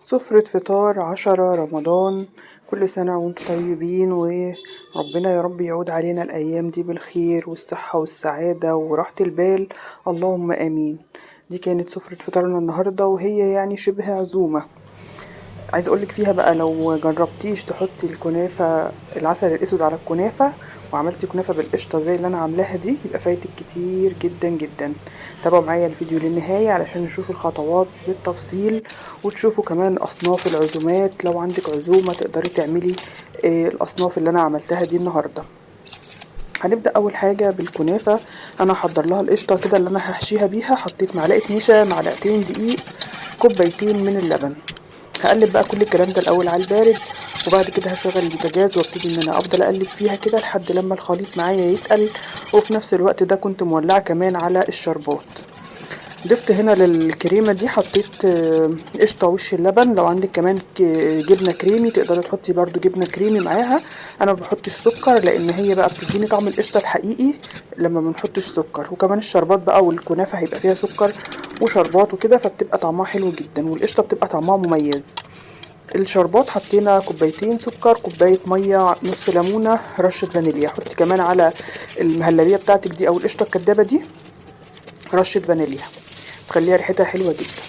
سفرة فطار 10 رمضان. كل سنة وانتم طيبين، وربنا يا رب يعود علينا الأيام دي بالخير والصحة والسعادة وراحة البال، اللهم آمين. دي كانت سفرة فطارنا النهاردة، وهي يعني شبه عزومة. عايزة أقولك فيها بقى، لو جربتيش تحطي الكنافة العسل الأسود على الكنافة وعملتي كنافة بالقشطة زي اللي أنا عاملاها دي، يبقى فايتك كتير جدا جدا. تابعوا معايا الفيديو للنهاية علشان نشوف الخطوات بالتفصيل، وتشوفوا كمان أصناف العزومات. لو عندك عزومة تقدري تعملي الأصناف اللي أنا عملتها دي النهاردة. هنبدأ أول حاجة بالكنافة. أنا هحضر لها القشطة كده اللي أنا هحشيها بيها. حطيت معلقة نشا، معلقتين دقيق، كوبايتين من اللبن. هقلب بقى كل الكلام ده الأول على البارد، وبعد كده هشغل البوتاجاز وابتدي ان انا افضل اقلب فيها كده لحد لما الخليط معايا يتقل. وفي نفس الوقت ده كنت مولعه كمان على الشربات. ضفت هنا للكريمه دي، حطيت قشطه وش اللبن. لو عندك كمان جبنه كريمي تقدري تحطي برضو جبنه كريمي معاها. انا ما بحطش سكر لان هي بقى بتديني طعم القشطه الحقيقي لما ما بنحطش سكر، وكمان الشربات بقى والكنافه هيبقى فيها سكر وشربات وكده، فبتبقى طعمها حلو جدا، والقشطه بتبقى طعمها مميز. الشربات حطينا كوبايتين سكر، كوباية مية، نص ليمونه، رشه فانيليا. حطي كمان على المهلبيه بتاعتك دي او القشطه الكدابه دي رشه فانيليا، تخليها ريحتها حلوة جدا.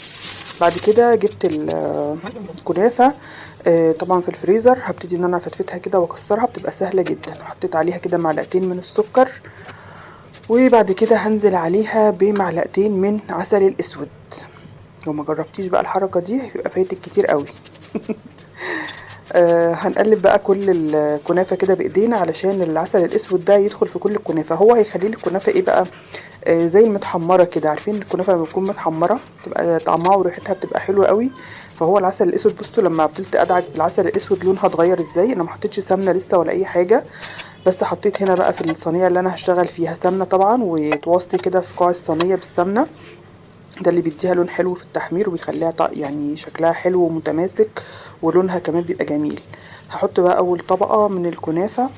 بعد كده جبت الكنافه، طبعا في الفريزر. هبتدي ان انا افتفتها كده واكسرها، بتبقى سهلة جدا. حطيت عليها كده معلقتين من السكر، وبعد كده هنزل عليها بمعلقتين من عسل الاسود. لو ما جربتيش بقى الحركة دي هيبقى فايتك كتير قوي. هنقلب بقى كل الكنافه كده بايدينا علشان العسل الاسود ده يدخل في كل الكنافه. هو هيخلي لي الكنافه ايه بقى؟ زي المتحمره كده. عارفين الكنافه لما بتكون متحمره بتبقى طعمها وريحتها بتبقى حلوة قوي. فهو العسل الاسود، بصوا لما فضلت ادعك بالعسل الاسود لونها اتغير ازاي. انا ما حطيتش سمنه لسه ولا اي حاجة، بس حطيت هنا بقى في الصينية اللي انا هشتغل فيها سمنه طبعا، وتوصي كده في قاع الصينية بالسمنه. ده اللي بيديها لون حلو في التحمير وبيخليها يعني شكلها حلو ومتماسك، ولونها كمان بيبقى جميل. هحط بقى اول طبقه من الكنافه،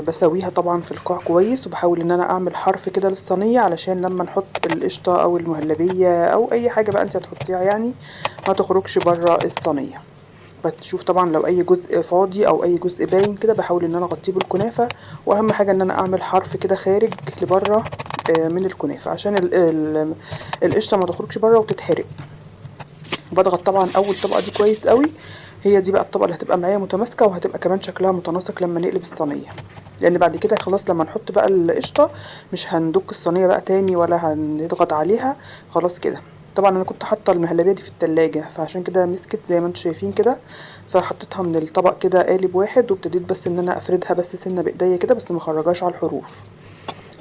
بسويها طبعا في القاع كويس، وبحاول ان انا اعمل حرف كده للصينيه علشان لما نحط القشطه او المهلبيه او اي حاجة بقى انت هتحطيها يعني ما تخرجش بره الصينية. بتشوف طبعا لو اي جزء فاضي او اي جزء باين كده بحاول ان انا اغطيه بالكنافه، واهم حاجة ان انا اعمل حرف كده خارج لبره من الكنافه عشان القشطه ما تخرجش بره وتتحرق. بضغط طبعا اول طبقه دي كويس قوي. هي دي بقى الطبقة اللي هتبقى معايا متماسكة، وهتبقى كمان شكلها متناسق لما نقلب الصينية، لان بعد كده خلاص لما نحط بقى القشطه مش هندك الصينية بقى تاني ولا هنضغط عليها خلاص كده. طبعا انا كنت حاطه المهلبيه دي في التلاجة فعشان كده مسكت زي ما انتم شايفين كده، فحطيتها من الطبق كده قالب واحد، وابتديت بس ان انا افردها بس سنة بايديا كده، بس ما اخرجهاش على الحروف.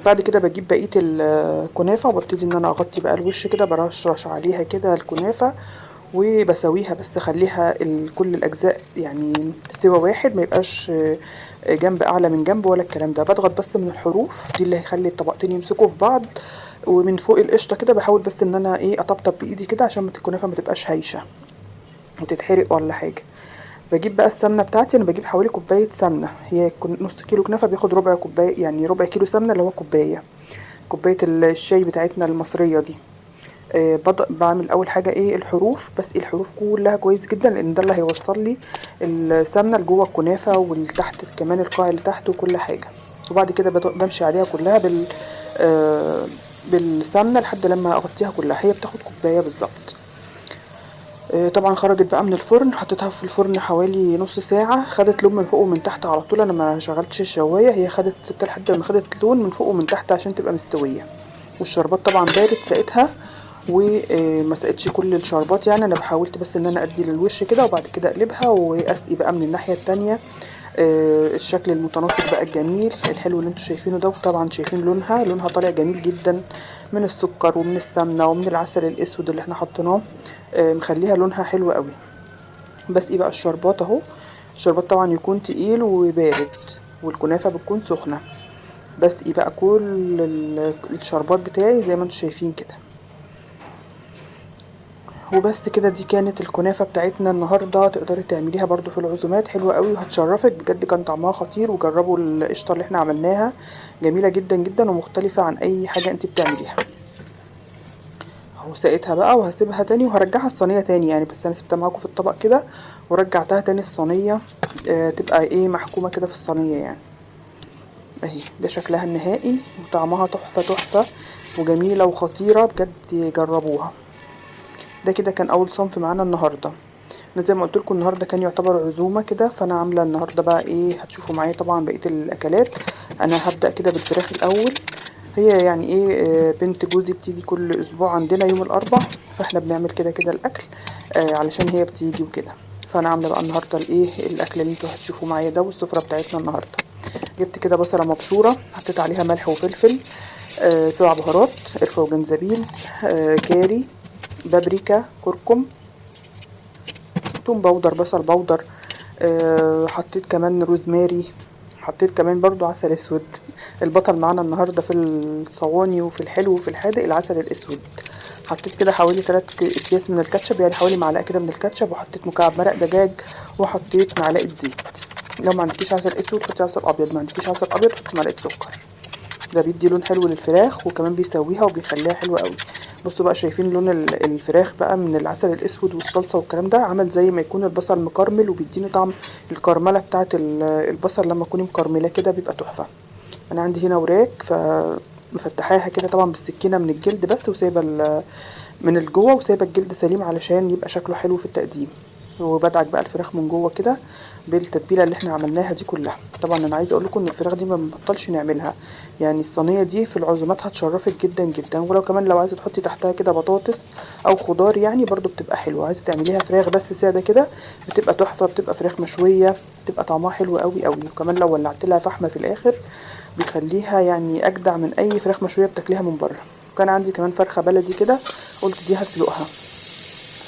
بعد كده بجيب بقية الكنافه وببتدي ان انا اغطي بقى الوش كده، برشرش عليها كده الكنافه وبسويها، بس خليها كل الاجزاء يعني سوا واحد، ما يبقاش جنب اعلى من جنب ولا الكلام ده. بضغط بس من الحروف دي اللي هيخلي الطبقتين يمسكوا في بعض، ومن فوق القشطه كده بحاول بس ان انا ايه اطبطب بايدي كده عشان الكنافه ما تبقاش هايشه وتتحرق ولا حاجة. بجيب بقى السمنة بتاعتي، انا بجيب حوالي كوباية سمنه، هي نص كيلو كنافه بياخد ربع كوباية، يعني ربع كيلو سمنه اللي هو كوباية الشاي بتاعتنا المصرية دي. بعمل اول حاجة ايه الحروف، بسقي الحروف كلها كويس جدا لان ده اللي هيوصل لي السمنة لجوه الكنافه والتحت كمان القاع اللي تحت وكل حاجة. وبعد كده بمشي عليها كلها بالسمنه لحد لما اغطيها كلها. هي بتاخد كوباية بالظبط. طبعا خرجت بقى من الفرن، حطيتها في الفرن حوالي نص ساعة، خدت لون من فوق ومن تحت على طول. انا ما شغلتش الشوايه، هي خدت سبتها لحد ما خدت لون من فوق ومن تحت عشان تبقى مستوية. والشربات طبعا بارد ساقتها وما سقتش كل الشربات، يعني انا حاولت بس ان انا ادي للوش كده، وبعد كده اقلبها واسقي بقى من الناحية التانية. الشكل المتناسق بقى الجميل الحلو اللي انتوا شايفينه ده. وطبعا شايفين لونها طالع جميل جدا من السكر ومن السمنة ومن العسل الاسود اللي احنا حطيناه، مخليها لونها حلو قوي. بسقي بقى الشربات اهو. الشربات طبعا يكون تقيل وبارد، والكنافه بتكون سخنة. بسقي بقى كل الشربات بتاعي زي ما انتوا شايفين كده. وبس كده، دي كانت الكنافة بتاعتنا النهاردة. تقدري تعمليها برضو في العزومات، حلوة قوي وهتشرفك بجد، كان طعمها خطير. وجربوا القشطة اللي احنا عملناها، جميلة جدا جدا ومختلفة عن اي حاجة انت بتعمليها. اهو اهو سقيتها بقى، وهسيبها تاني وهرجعها الصينية تاني يعني، بس انا سبتها معاكم في الطبق كده ورجعتها تاني الصينية، تبقى ايه محكومة كده في الصينية يعني. اهي ده شكلها النهائي، وطعمها تحفة تحفة وجميلة وخطيرة بجد، جربوها. ده كده كان اول صنف معانا النهارده. انا زي ما قلت لكم النهارده كان يعتبر عزومة كده، فانا عامله النهارده بقى ايه هتشوفوا معايا طبعا بقية الاكلات. انا هبدا كده بالفراخ الاول. هي يعني ايه، بنت جوزي بتيجي كل اسبوع عندنا يوم الاربع، فاحنا بنعمل كده كده الاكل علشان هي بتيجي وكده. فانا عامله بقى النهارده الايه الاكل اللي انتوا هتشوفوه معايا ده، والسفره بتاعتنا النهارده. جبت كده بصله مبشوره، حطيت عليها ملح وفلفل، 7 بهارات، قرفه وجنزبيل، كاري، بابريكا، كركم، توم powder، بصل powder، حطيت كمان روزماري، حطيت كمان برضو عسل اسود. البطل معانا النهارده في الصواني وفي الحلو وفي الحادق العسل الاسود. حطيت كده حوالي 3 اكياس من الكاتشب، يعني حوالي معلقه كده من الكاتشب، وحطيت مكعب مرق دجاج، وحطيت معلقه زيت. لو ما عندكيش عسل اسود حطي عسل ابيض، ما عندكيش عسل ابيض حطي معلقه سكر. ده بيدي لون حلو للفراخ، وكمان بيسويها وبيخليها حلوة قوي. بصوا بقى شايفين لون الفراخ بقى من العسل الاسود والصلصه والكلام ده، عمل زي ما يكون البصل مكرمل، وبيديني طعم الكرمله بتاعه البصل لما تكوني مكرمله كده بيبقى تحفة. انا عندي هنا وراك فمفتحاها كده طبعا بالسكينة من الجلد بس، وسايبه من الجوه، وسايبه الجلد سليم علشان يبقى شكله حلو في التقديم. وبدعك بقى الفراخ من جوه كده بالتتبيله اللي احنا عملناها دي كلها. طبعا انا عايزه اقول لكم ان الفراخ دي ما بنبطلش نعملها، يعني الصينية دي في العزومات هتشرفك جدا جدا. ولو كمان لو عايزه تحطي تحتها كده بطاطس او خضار يعني برضو بتبقى حلوة. عايزه تعمليها فراخ بس ساده كده بتبقى تحفة، بتبقى فراخ مشوية، بتبقى طعمها حلو قوي قوي. وكمان لو ولعت لها فحمه في الاخر بيخليها يعني اجدع من اي فراخ مشوية بتاكليها من بره. وكان عندي كمان فرخة بلدي كده، قلت دي هسلقها،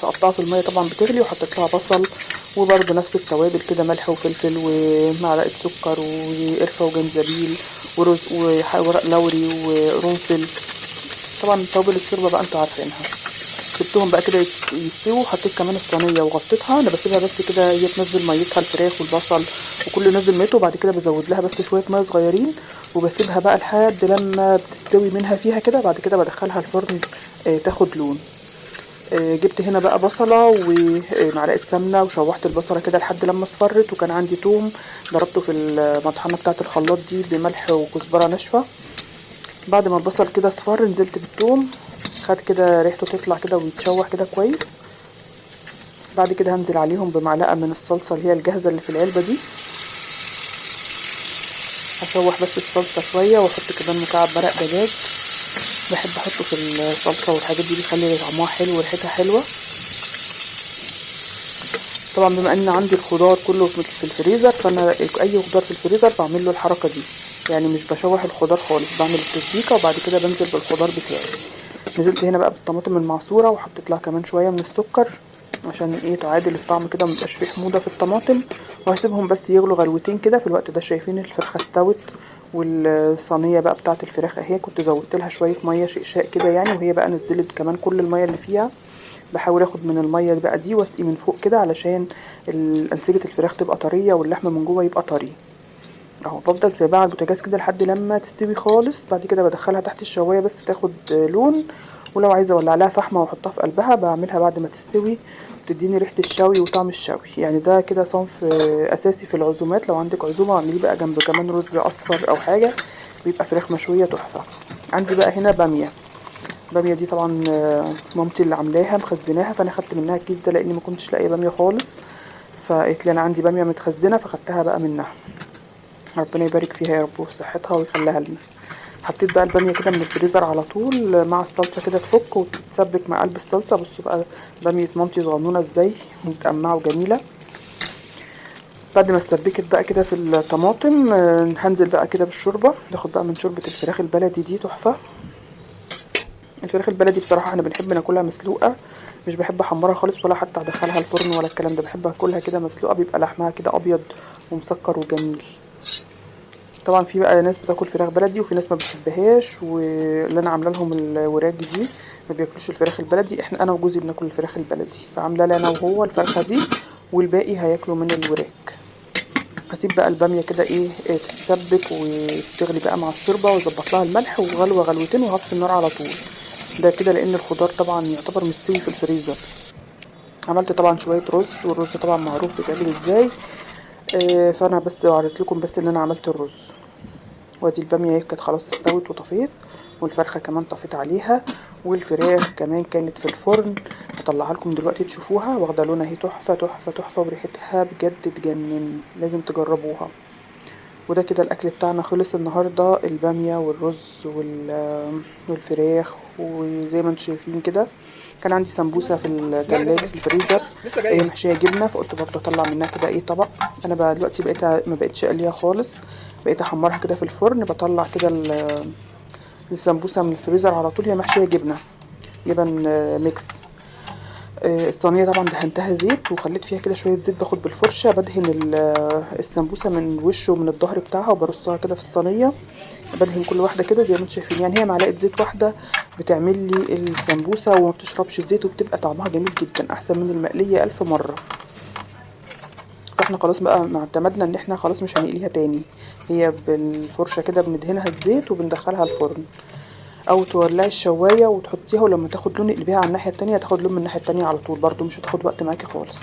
سقطتها في المية طبعا بتغلي، وحطيت لها بصل وبرده نفس التوابل كده، ملح وفلفل ومعلقة سكر وقرفه وجنزبيل ورز وورق لوري وقرنفل، طبعا توابل الشوربة بقى انتوا عارفينها. سبتهم بقى كده يستووا. حطيت كمان الصينية وغطيتها، انا بسيبها بس كده هي تنزل ميتها، الفراخ والبصل وكله ينزل ميته، وبعد كده بزود لها بس شوية مية صغيرين، وبسيبها بقى لحد لما بتستوي منها فيها كده. بعد كده بدخلها الفرن تاخد لون. جبت هنا بقى بصله ومعلقة سمنه، وشوحت البصله كده لحد لما اصفرت. وكان عندي توم ضربته في المطحنه بتاعه الخلاط دي بملح وكزبره ناشفة. بعد ما البصل كده اصفر نزلت بالثوم، خد كده ريحته تطلع كده ويتشوح كده كويس. بعد كده هنزل عليهم بمعلقه من الصلصه اللي هي الجاهزة اللي في العلبة دي. هشوح بس الصلصه شوية، واحط كمان مكعب مرق دجاج، بحب احطه في الصلصه والحاجات دي، بيخلي طعمها حلو وريحتها حلوة. طبعا بما ان عندي الخضار كله في الفريزر، فانا اي خضار في الفريزر بعمل له الحركة دي، يعني مش بشوح الخضار خالص، بعمل التسبيكه وبعد كده بنزل بالخضار بتاعي. نزلت هنا بقى بالطماطم المعصوره، وحطيت لها كمان شوية من السكر عشان ايه تعادل الطعم كده، ميبقاش فيه حموضه في الطماطم. وهسيبهم بس يغلوا غلوتين كده. في الوقت ده شايفين الفرخه استوت، والصينيه بقى بتاعه الفراخ اهي، كنت زودت لها شوية مية شقشاق كده يعني، وهي بقى نزلت كمان كل المية اللي فيها. بحاول اخد من المية بقى دي واسقي من فوق كده علشان انسجة الفراخ تبقى طرية واللحمة من جوه يبقى طري. اهو بفضل سايباها على البوتاجاز كده لحد لما تستوي خالص. بعد كده بدخلها تحت الشوايه بس تاخد لون، ولو عايزه اولع لها فحمه واحطها في قلبها بعملها بعد ما تستوي، بتديني ريحه الشوي وطعم الشوي. يعني ده كده صنف اساسي في العزومات، لو عندك عزومة اعمليه بقى جنب كمان رز اصفر او حاجة، بيبقى فراخ مشوية تحفة. عندي بقى هنا باميه، الباميه دي طبعا مامتي اللي عاملاها مخزناها، فانا خدت منها الكيس ده لاني ما كنتش لاقيه باميه خالص، فقالت لي انا عندي باميه متخزنه فخدتها بقى منها. ربنا يبارك فيها يا رب وفي صحتها ويخليها لنا. حطيت بقى الباميه كده من الفريزر على طول مع الصلصه كده تفك وتتسبك مع قلب الصلصه. بصوا بقى باميه مامتي صغنونه ازاي ومتقمعه وجميلة. بعد ما اتسبكت بقى كده في الطماطم، هنزل بقى كده بالشوربه. ناخد بقى من شوربة الفراخ البلدي دي تحفة. الفراخ البلدي بصراحة احنا بنحب ناكلها مسلوقة، مش بحب احمرها خالص ولا حتى ادخلها الفرن ولا الكلام ده، بحب اكلها كده مسلوقة، بيبقى لحمها كده ابيض ومسكر وجميل. طبعا في بقى ناس بتاكل فراخ بلدي وفي ناس ما بتحبهاش، واللي انا عامله لهم الوراك دي ما بياكلوش الفراخ البلدي، احنا انا وجوزي بناكل الفراخ البلدي، فعامله لي انا وهو الفرخه دي والباقي هياكلوا من الوراك. هسيب بقى الباميه كده ايه تتسبك وتغلي بقى مع الشوربة، واظبط لها الملح وغلوه غلوتين وهطفي النار على طول. ده كده لان الخضار طبعا يعتبر مستوي في الفريزر. عملت طبعا شوية رز، والرز طبعا معروف بيتعمل ازاي. فانا بس عرضت لكم بس ان انا عملت الرز. وادي الباميه اهي كانت خلاص استوت وطفيت، والفرخه كمان طفيت عليها، والفراخ كمان كانت في الفرن، هطلعها لكم دلوقتي تشوفوها. واخده لونها اهي تحفة تحفة تحفة، وريحتها بجد تجنن، لازم تجربوها. وده كده الاكل بتاعنا خلص النهارده، الباميه والرز والفراخ. وزي ما انتم شايفين كده كان عندي سمبوسة في التلاجة في الفريزر، لسه هي جاية. محشيه جبنه، فقلت برضه اطلع منها كده ايه طبق. انا بقى دلوقتي بقيت ما بقتش اقليها خالص، بقيت احمرها كده في الفرن، بطلع كده السمبوسه من الفريزر على طول. هي محشيه جبنه، جبن mix. الصينية طبعا دهنتها زيت وخليت فيها كده شوية زيت، باخد بالفرشه بدهن السمبوسه من الوش ومن الظهر بتاعها، وبرصها كده في الصينية، بدهن كل واحدة كده زي ما انتم شايفين. يعني هي معلقه زيت واحدة بتعمل لي السمبوسه وما بتشربش زيت، وبتبقى طعمها جميل جدا، احسن من المقليه 1000 مرة. فاحنا خلاص بقى ما اعتمدنا ان احنا خلاص مش هنقليها تاني، هي بالفرشه كده بندهنها الزيت وبندخلها الفرن، او تولعي الشوايه وتحطيها، ولما تاخد لون اقلبيها على الناحية التانية، تاخد لون من الناحية التانية على طول، برضو مش هتاخد وقت معاكي خالص.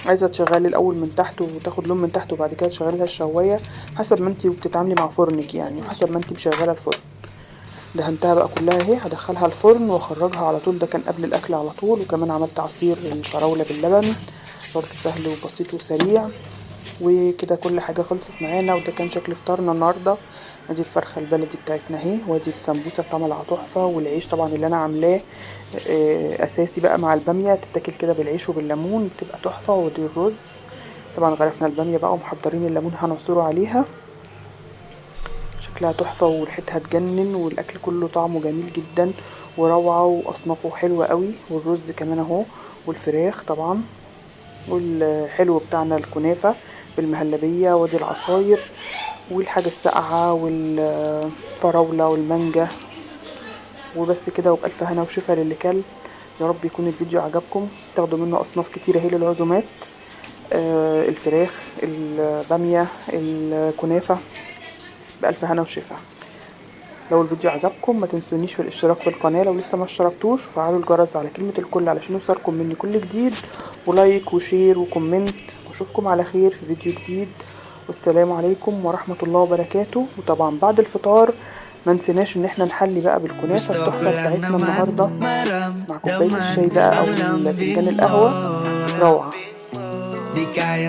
عايزه تشغلي الاول من تحت وتاخد لون من تحت وبعد كده تشغلي لها الشوايه، حسب ما انتي وبتتعاملي مع فرنك يعني، وحسب ما انتي مشغله الفرن. دهنتها بقى كلها اهي، هدخلها الفرن واخرجها على طول. ده كان قبل الاكل على طول. وكمان عملت عصير الفراوله باللبن، برضو سهل وبسيط وسريع. وكده كل حاجة خلصت معانا. وده كان شكل فطارنا النهارده. ادي الفرخه البلدي بتاعتنا اهي، وادي السمبوسه بتعمل تحفة، والعيش طبعا اللي انا عاملاه اساسي بقى مع الباميه، تتاكل كده بالعيش وبالليمون بتبقى تحفة. ودي الرز طبعا غرفنا الباميه بقى ومحضرين الليمون هنعصره عليها، شكلها تحفة وريحتها تجنن، والاكل كله طعمه جميل جدا وروعه، واصنافه حلوة قوي. والرز كمان اهو، والفراخ طبعا، والحلو بتاعنا الكنافه بالمهلبيه، وادي العصاير والحاجة الساقعه والفراوله والمانجا. وبس كده، وبألف هنا وشفا للي كل. يا رب يكون الفيديو عجبكم، تاخدوا منه اصناف كتيرة اهي للعزومات، الفراخ، الباميه، الكنافه. بألف هنا وشفا. لو الفيديو عجبكم ما تنسونيش في الاشتراك في القناة لو لسه ما اشتركتوش، وفعلوا الجرس على كلمة الكل علشان يوصلكم مني كل جديد، و like و share و comment. واشوفكم على خير في فيديو جديد، والسلام عليكم ورحمة الله وبركاته. وطبعا بعد الفطار ما نسيناش ان احنا نحلي بقى بالكنافة التحفة بتاعتنا النهاردة مع كوباية الشاي بقى او فنجان القهوة، روعة. Di kaya